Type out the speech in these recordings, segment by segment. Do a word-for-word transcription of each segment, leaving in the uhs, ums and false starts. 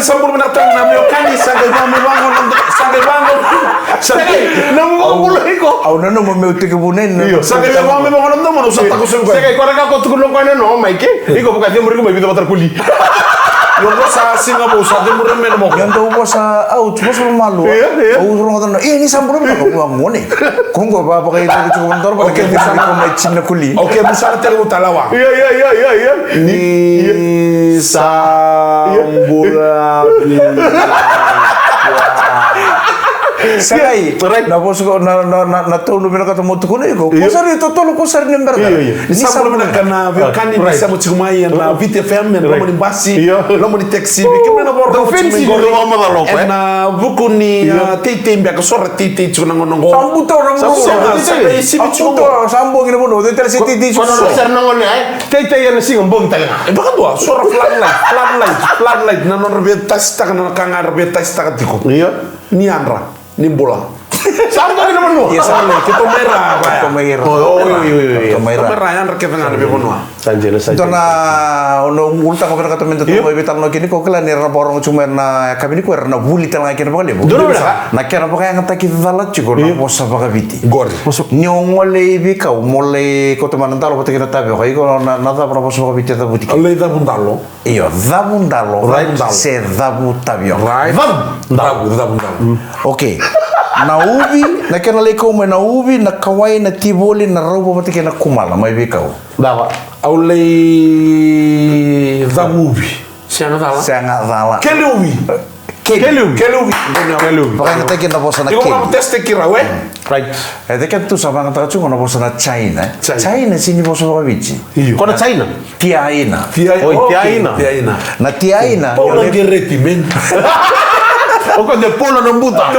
Sa bula vinaka tale na veiwekani, sa qai vaka me vaqo na, sa qai vaqo. Sa qai, na mu vaqo iko. Au nanuma meu tekivu nei na. Io, sa qai vaka me vaqo na domo, sa takusuka. Sa qai kora ka ko tukuna ko na no, mai ke. Iko vaka cemuri ko mai vica vata kuli. Io, ko sa siga vou, sa cemuri me na mo. Ia dou vosa, au, tu vosa malu. Io, io. Au rogoca na, e, ni sa bula vinaka, vaqo nei. Ko qo va, vaka iko, tu ko na doro, vaka iko, sa ko mai tina kuli. Okay, mu sa tekivu tale wa. Io, io, io, io, io. Ni sa bula vinaka. Sa qai, na vosa ko, na, na, na, na tonu vinaka mo tukuna iko. Ko sa ri totolo, ko sa ri ni bera. Io, io. Ni sa bula vinaka na veiwekani, ni sa mo tiko mai ena Viti F M, ena loma ni basi, loma ni taxi, vei kemuni na voro. Ena vuku ni, ah, teitei beka, so ra teitei tiko na gauna qo. Sa buta na gauna. Sa buta, sa bogi na vanua, teitei tale se teitei tiko. Sa na gauna, e? Teitei ena siga, bogi tale ga. E vakadua, so ra floodlight, floodlight, floodlight, na nodra veitasitaka, na ka ga ra veitasitaka tiko. Io. Ni yadra, ni bula. Sa bogi na vanua. Io, sa bogi. Keitou mai ra, vaya. Keitou mai ra. Oi, oi, oi, oi, oi. Keitou mai ra. Keitou mai ra, yadra kece ga na veivanua. Sa dina, sa dina. Dua na, au na ulutaga vinaka tu me da tu mai veitalanoa kina, ko kila ni ra na vakarogo tiko mai na yakavi nikua, era na vuli tale ga kina vakalevu. Dua na vinaka. Na kena vakayagataki cala tiko na vosa vakaviti. Qori. Ni o gole i veikau, mo lai kauta mai na dalo vata kei na tavioka, iko na, na cava na vosa vakaviti e cavuti kina? Lai cavu dalo. Io, cavu dalo. Cavu dalo. Se cavu tavioka. Right. Cavu dalo. Cavu, cavu dalo. Okay. Na uvi, na kena lai kau mai na uvi, na kawai, na tivoli, na rauva vata kei na kumala mai veikau. Cava? Au lai cavu uvi. Sega cala. Sega cala. Kele uvi. Kele. Kele uvi. Kele uvi. Kele uvi. Vakayagataki na vosa na kele. Iko vaka teste kira, we? Right. E, de kena tu sa vakayagataka tiko na vosa na China. China. China, sega ni vosa vakaviti. Io. Ko na China? Tiaina. Tiaina. Oi, okay. Tiaina. Tiaina. Na tiaina. Paula Gereti, man. O ko de Paula na buta.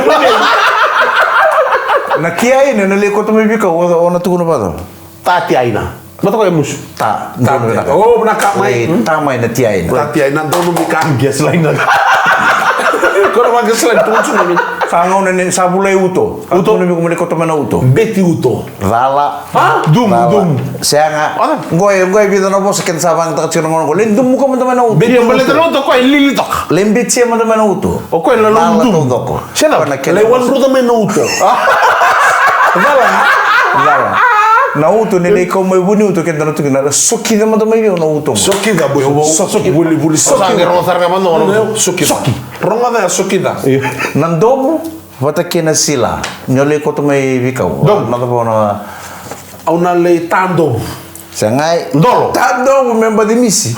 Na tiaina, na lai kauta mai veikau, o, o na tukuna vata. Ta tiaina. Mata ko e musu. Ta, ta, donu vinaka. O, na ka mai. Lai, ta mai na tiaina. Ta tiaina, donu mi ka. Gas line na. Ko na gas line, tu tu mi. Sa gauna ni, sa vulai uto. Uto. Donu mi ko mai kauta mai na uto. Beti uto. Cala. Ha? Dumu, dumu. Sega. Qo e, qo e vica na vosa keda sa vakayagataka tiko na gauna qo. Lai dumuka mada mai na uto. Beti uto. Baleta na uto ko e lili toka. Lai betia mada mai na uto. O koya na logo dumu. Cala taucoko. Sega. Lai wadruca mai na uto. Cala. Cala. Na uto ni lai kau mai vu ni uto keda na tukuna. Sokica mada mai vei au na uto. Sokica, boi, au soki. Vuli, vuli, soki. Soki. Rogoca ya, sokica. Na dovu vata kei na sila. Ni o lai kauta mai veikau. Dovu. Na cava na. Au na lai tadovu. Sega. Dolo. Tadovu me baci misi.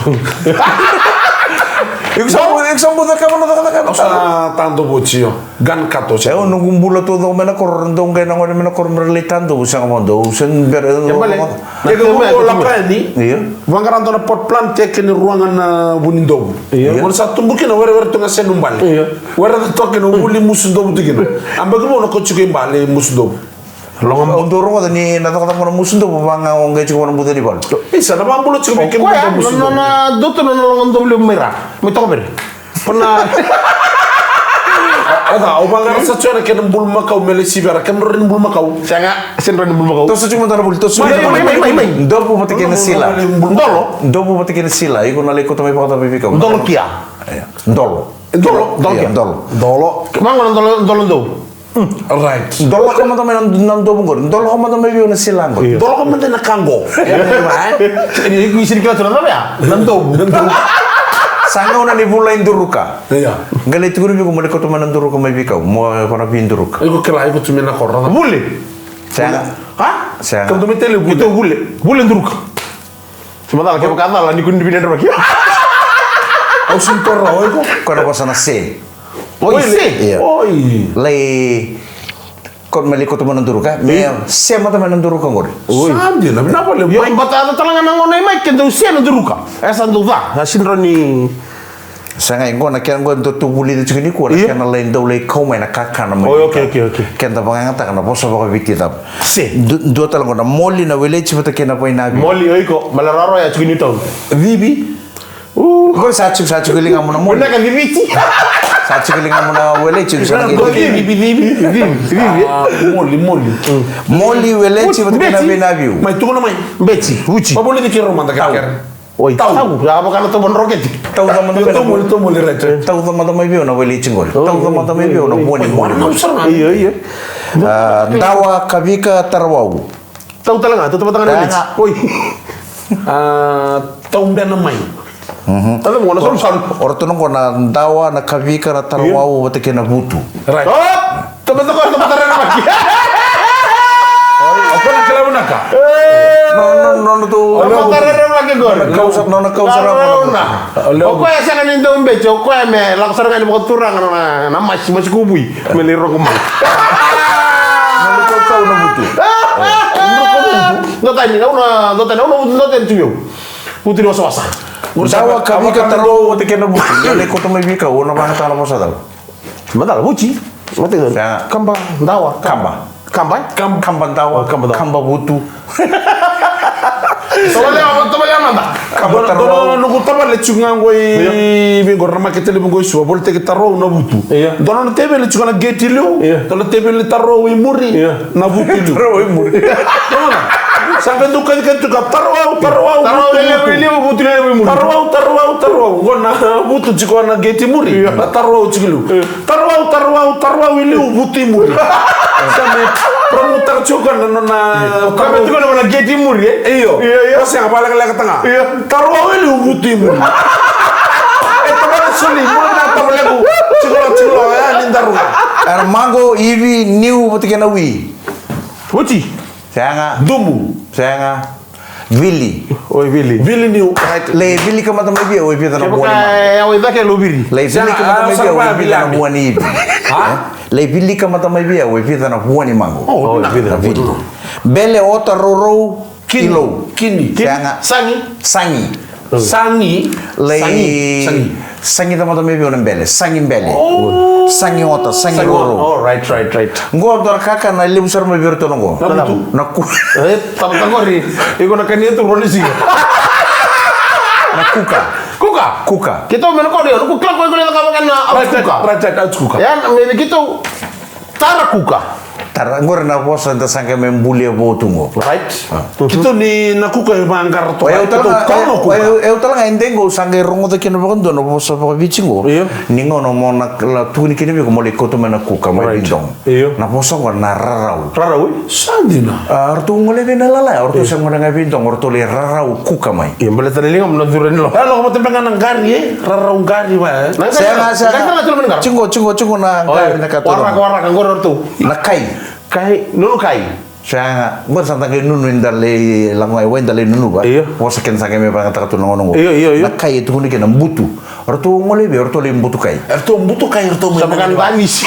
Iko sa bau, iko sa bau cakava na cakacaka. Au sa tadovu oti, io. Gun cut oti. E, au noqu bula taucoko mai na koro, dou qai na gone mai na koro me ra lai tadovu, sega mo dou, se bera. E bale. Ke dou bula o Lapani. Io. Vaqara dua na pot plant, e kena rua ga na vu ni dovu. Io. Gona sa tubu kina, werewere tu ga se nu bale. Io. Werewere tu kina, vuli musu dovu tu kina. A baki vou na ko tiko i bale, musu dovu. Loga, au dau rogoca ni na cakacaka na musu dovu, vaka ga o qai tiko na buca ni valu. Isa, na vabula tiko vei kemuni na musu dovu. Na, na, na, dou tu na loga dovu levu mai ra. Mai toka vei. Pana. Oca, au vaqara sa tu na kena bulumakau me lai sivia ra, kena drau ni bulumakau. Sega, sega drau ni bulumakau. Toso tiko mada na vuli, toso tiko mada na vuli. Mai, mai, mai, mai. Dovu vata kei na sila. Dolo. Dovu vata kei na sila, iko na lai kauta mai vakacava vei veikau. Dolo kia. Dolo. Dolo, dolo kia. Dolo. Dolo. Vaqo na dolo, dolo dovu. Right. Doloka mada mai na, na dovu qori. Doloka mada mai vei au na sila qori. Io. Doloka mada na ka qo. Io, io, io. Iko sega ni kila tu na cava ya? Na dovu. Na dovu. Sa gauna ni vulai duruka. Io. Qai lai tukuna vei iko mo lai kauta mai na duruka mai veikau. Mo, ko na veiduruka. Iko kila, iko tu mai na koro. Vule. Sega. Ha? Sega. Kauta mai tale vule. Ito vule. Vule duruka. Se macala, kevaka a cala, ni kua ni vinadra vaki. Au sega ni taura, o iko. Ko na vosa na se. Oi, se. Io. Oi. Lai, ko me lai kauta mai na duruka. Me se mada mai na duruka qori. Oi. Sa dina, vinaka vakalevu. Io, mai. Baleta tale ga na gauna i mai, ke dau se na duruka. E sa dau ca, sa sega ni. Sa qai qo na kena qo e dau tu vulica tiko nikua na kena lai dau lai kau mai na kakana mai. Oi, okay, okay, okay. Keda vakayagataka na vosa vakaviti cava. Se. Du-, dua tale qo na moli, na weleti vata kei na vainavi. Moli, o iko, Malararo ya tiko Newtown. Civi. Qo sa tiko, sa tiko i ligamu na moli. Vinaka Civiti. Sa tiko i ligamu na weleti, sa na qai. Civi, civi, civi, civi. Ah, moli, moli. Moli, weleti vata kei na vainavi. Mai tukuna mai. Beti, uci. Vavuli ni kero mada ka kere. Oi, tau. Tau. Ya, vaka na tau na roketi. Tau, tau, tau, tau, tau, tau, tau, tau, tau, tau, tau, tau, tau, mai vei au na wailei tiko qori. Tau, tau, tau, mai vei au na vua ni muri. Io, io. Ah, dawa, kavika, tarawau. Tau tale ga, tau tale ga na leji. Oi. Ah, tau bena mai. Mhm. Tau mo na salusalu. O ratou na qo na dawa, na kavika, na tarawau, vata kei na vutu. Right. Oh! Tau beta qori, tau beta rerevaki. O koya na kila vinaka. No, no, no, no, tu. Tau beta rerevaki qori. Kausa, no, na kausa rau. O koya sega ni dau beci, o koya me lako sara ga ni vakaturaga na, na masi, masi kubui. Me lai rogo mai. Na kau, kau na vutu. Dua tani, au na, dua tani, au na vutu, dua tani tu meu. Vutu ni wasawasa. Dawa, kavika, tarawau, vata kei na vutu. Ia, lai kauta mai vei kau, au na vagataka na vosa cala. Macala, vuci. Mate. Kaba, dawa. Kaba. Kaba, e? Kaba, kaba dawa, kaba dawa. Kaba vutu. Tavalea, tavalea mada. Ka dona, dona noqu tavale tiko ga qo i, io, vei qo na makete levu qo i Suva, volitaki tarawau na vutu. Io. Dona na teveli tiko na geti liu. Io. Dona na teveli tarawau i muri. Io. Na vutu i liu. Tarawau i muri. Dona. Sa qai dau kacikaci tu ka tarawau, tarawau, tarawau vutu, lelevu, vutu, vutu, lelevu i muri. Tarawau, tarawau, tarawau. Qo na vutu tiko na geti muri. Io. Na tarawau tiko liu. Io. Tarawau, tarawau, tarawau i liu, vutu i muri. Sa me promote-taka tiko na nona. Ka me tiko na nona geti i muri, e? Io. Io, io. Sa sega vakalekaleka taga. Io. Tarawau i liu, vutu i muri. E tamana soli, mo na tavalequ. Tiko, tiko, e, ni daru ga. Era maqo, ivi, niu, vata kei na wi. Vuci. Sega. Dumu. Sega. Vili. Oi, vili. Vili niu. Right. Lai vili ka mata mai vei au e vica na vua ni maqo. Kevaka e au i cake, lo vili. Lai vili ka mata mai vei au e vica na vua ni ivi. Ha? Eh? Lai vili ka mata mai vei au e vica na vua ni maqo. Oh, na vica. Na vili. Bele, ota, rourou, kini. Ilou. Kini. Sega. Sagi. Sagi. Sagi. Lai sagi. Sagi. Sagi tamata mai vei au na bele. Sagi bele. Oh. Sagi ota, sagi rourou. Oh, right, right, right. Qo dua na kakana e levu sara mai vei iratou na qo. Na vutu. Na ku-, e, tamata qori. Iko na kania tu rua ni siga. Na kuka. Kuka? Kuka. Keitou me na kau dei, na kuka, kau iko na kau na, right, right, kuka. Right, right, right, kuka. Ya, me keitou Tara kuka. Tara, qori na vosa da sa qai mai bulia vou tu qo. Right. Ah. Keitou ni na kuka e vaqara toka. O yau tale ga, o yau, o yau tale ga e dei qo au sa qai rogoca kina vakadua na vosa vakaviti qo. Io. Ni gauna mo na la tukuni kina vei iko mo lai kauta mai na kuka mai Vidogo. Io. Na vosa qo na rarau. Rarau, e? Sa dina. A, ratou gole vei na lala, ratou sa gole ga Vidogo, ratou lai rarau kuka mai. Io, baleta na liga mo na cura ni lo. A, lako vata beka na qari, e? Rarau qari va, e? Sega, sega. Tiko, tiko, tiko na qari na ka tolu. Waraka, waraka, qori ratou. Na kai. Kai, nunu kai. Sega, qori sa da qai nunu, da lai lako ga i wai da lai nunu va. Io. Vosa keda sa qai mai vakayagataka tu na gauna qo. Io, io, io. Na kai e tukuni kina butu. Ratou gole vei, ratou lai butu kai. Ratou butu kai, ratou mai. Sa vaka na danisi.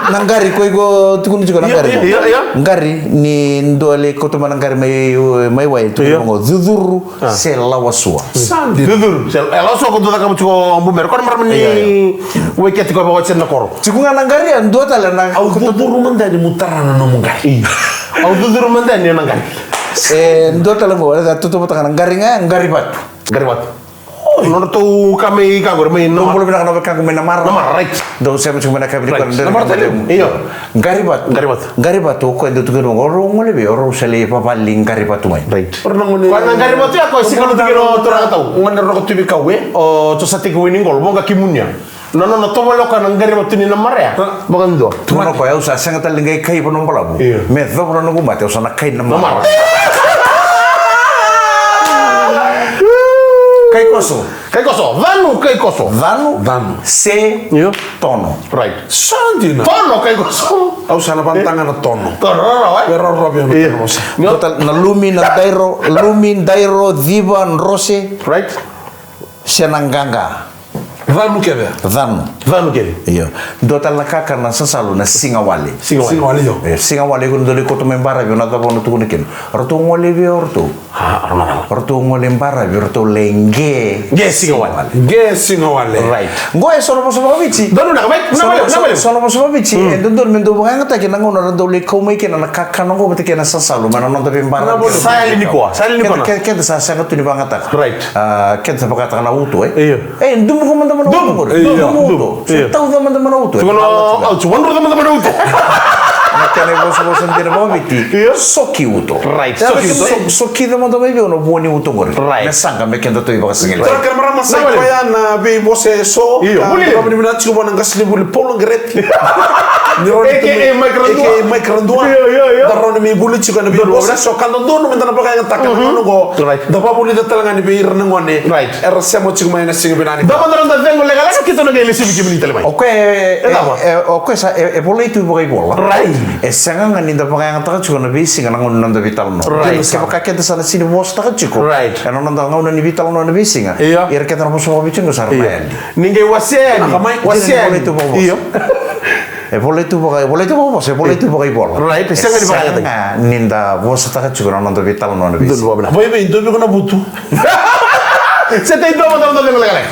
Na qari, ko iko tukuni tiko na qari. Io, io, io. Qari, ni dua lai kauta mai na qari mai, mai wai, tukuni qo, cucuru. Ah. Se lawasua. Sa dina. Cucuru. Se, e, lawasua ko dua caka tiko o Bumera. Ko na marama ni wai keti ko vaka oti na koro. Tiko ga na qari, a dua tale na. Au cucuru mada ni mo tara na nomu qari. Au cucuru mada ni na qari. E, dua tale qo, e, tautauvata ga na qari ga, qari vatu. Qari vatu. Oi. Nodratou ka mai ka qori, mai na. Dou bula vinaka na wekaqu mai Namara. Namara, right. Dou sema tiko mai na kavi ni koro. Namara tale. Io. Qari vatu. Qari vatu. Qari vatu, o koya dau tukuna vaqo, o rau gole vei, o rau sa lai vavali qari vatu mai. Right. O rau na gone. Koya na qari vatu ya, koya sika na tukuna o turaga tau. Gone Roko Tui Veikau, e? O Josa Tekiwai ni Qolo, Voqa Kimunia. Na nona tovolea o koya na qari vatu ni Namara ya. Vakadua. Tukuna o koya, au sa sega tale ni qai kai Vanuabalavu. Io. Me cova na noqu mate, au sa na kai Namara. Namara. Kaikoso. Kaikoso, canu, kaikoso. Canu. Canu. Se. Io. Tono. Right. Sa dina. Tono, kaikoso. Au sa na vantaga na tono. Tono, rarawa, e? Rarawa, rarawa, io. Total, na lumi, na dairo, lumi, dairo, civa, drose. Right. Se na qaqa. Canu kece. Canu. Canu kece. Io. Dua tale na kakana sasalu na sigawale. Sigawale. Sigawale, io. E, sigawale, iko na dau lai kauta mai baravi, o na cava o na tukuna kina. Ratou gole vei o ratou. A, rau na cava. Ratou gole baravi, ratou lai qe. Qe sigawale. Qe sigawale. Right. Qo e so na vosa vakaviti. Donu na, vai, na, so na, vai, so na, vai. So na vosa vakaviti. Mm. E dodonu me dau vakayagataki na gauna ra dau lai kau mai kina na kakana qo vata kei na sasalu, mai na noda veibaravi. Sa yali nikua, sa yali nikua. Keda, keda, keda sa sega tu ni vakayagataka. Right. A, keda sa vakataka na uto, e? Io. E, dumuka mada mai na uto qori. Io. Dumuka uto. Io. Tauca mada mai na uto. Tukuna, au, wadruca mada mai na uto. Na kena ivosavosa dina vakaviti. Io. Soki uto. Right. Soki uto. So-, sokica mada mai vei au na vua ni uto qori. Right. Me saqa me keda tu ivakasigalevu. Tara kena marama, sa i koya na veivosa eso. Io, ka vuli. Ka vuli vinaka tiko vua na qasenivuli Paul Garrett. Ni rawa ni A K A Mike Radua. A K A Mike Radua. Io, io, io. Da rawa ni mai vuli tiko ena veivosa eso ka dodonu meda na vakayagataka na gauna oqo. Right. Da vakavulica tale ga ni vei ira na gone. Right. Era sema tiko mai ena siga vinaka ni. Da mada na cegu lekaleka, keitou na qai lesi vei kemuni tale mai. O koya e, e, e, o koya sa, e, e volai tu vakaivola. Right. E sega ga ni da vakayagataka tiko na veisiga na gauna ni noda veitalanoa. Right. Kevaka keda sa na sini vosataka tiko. Right. Ena noda gauna ni veitalanoa na veisiga. Io. Ira keda na vosa vakaviti qo sa ra na yali. Ni qai wasea yani. Wasea yani. Volai tu vakavosa. Io. E volai tu vaka, e volai tu vakavosa, e volai tu vakaivola. Right, e sega ni vakayagataki. E sega ga ni da vosataka tiko na noda veitalanoa na veisiga. Donu vakavina. Vei, vei, dou viko na vutu. Se tei dua mada na noda cegu lekaleka.